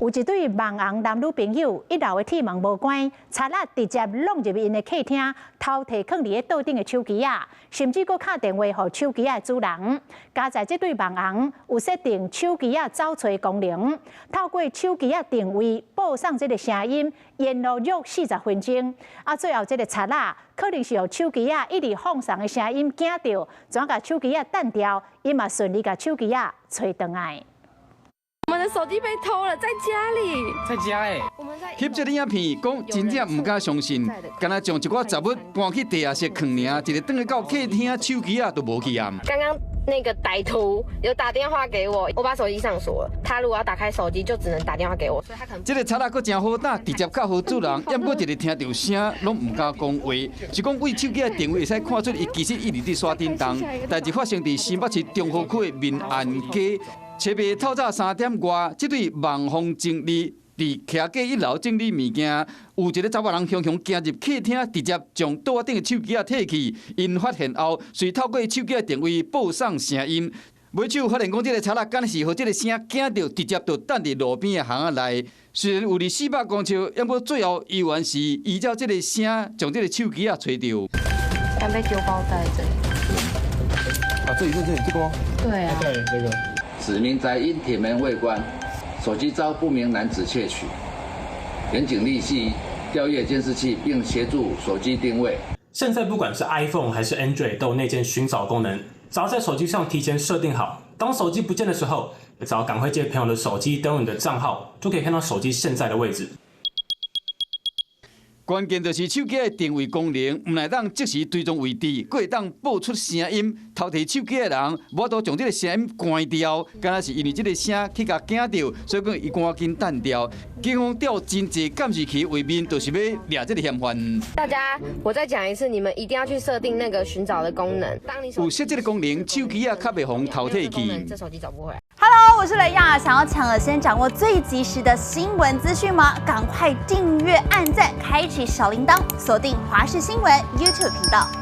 有一對網紅男女朋友，一樓的鐵門無關，賊仔直接弄入𪜶的客廳，偷提囥佇咧桌頂的手機仔，甚至閣敲電話予手機仔的主人。佳哉這對網紅有設定手機仔找揣功能，透過手機仔定位播送這个聲音，沿路約40分鐘。啊，最後這个賊仔可能是予手機仔一直放送的聲音驚著，轉共手機仔擲掉，伊嘛順利共手機仔揣轉來。我們的手機被偷了，在家裡，在家欸。翕這个影片，講真正毋敢相信，敢若將一寡雜物搬去地下室囥爾，一个轉來到客廳，手機仔都無去啊。剛剛那個歹徒有打電話給我，我把手機上鎖了。他如果要打開手機，就只能打電話給我，所以他可能。這个賊仔閣誠好膽，直接敲予主人，毋過一直聽著聲，攏毋敢講話。是講對手機的定位會使看出，伊其實一直佇刷叮當。代誌發生佇新北市中和區的民安街。七日透早3點外，這對網紅情侶佇徛架一樓整理物件，有一个查某人雄雄行入客廳，直接將桌仔頂的手機仔提去。𪜶發現後，隨透過手機的定位播送聲音，尾手發現講這个賊仔敢是予這个聲驚著，直接就擲佇路邊的巷仔內。雖然有離400公尺，毋過最後依然是依照這个聲將這个手機仔揣著。敢欲丟包袋這裡。啊，這裡這裡這個嗎？對啊。對，這個。此民宅因鐵門未關，手機遭不明男子竊取，員警立即調閱監視器，並協助手機定位。現在不管是 iPhone 還是 Android 都有內建尋找功能，只要在手機上提前設定好，當手機不見的時候，只要趕快借朋友的手機登錄你的賬號，就可以看到手機現在的位置。關鍵就是手機的定位功能，毋但會當即時追蹤位置，閣會當播出聲音。偷提手機的人，無法度將這个聲音關掉，敢若是因為這个聲去共驚著，所以講伊趕緊擲掉。警方調真濟監視器畫面，就是欲掠這个嫌犯。大家，我再講一次，你們一定要去設定那個尋找的功能。當你有設這个功能，手機仔較袂予偷提去。這手機找不回來。 Hello，我是雷亞，想要搶先掌握最及時的新聞資訊嗎？趕快訂閱、按讚、開啟小鈴鐺，鎖定華視新聞 YouTube 頻道。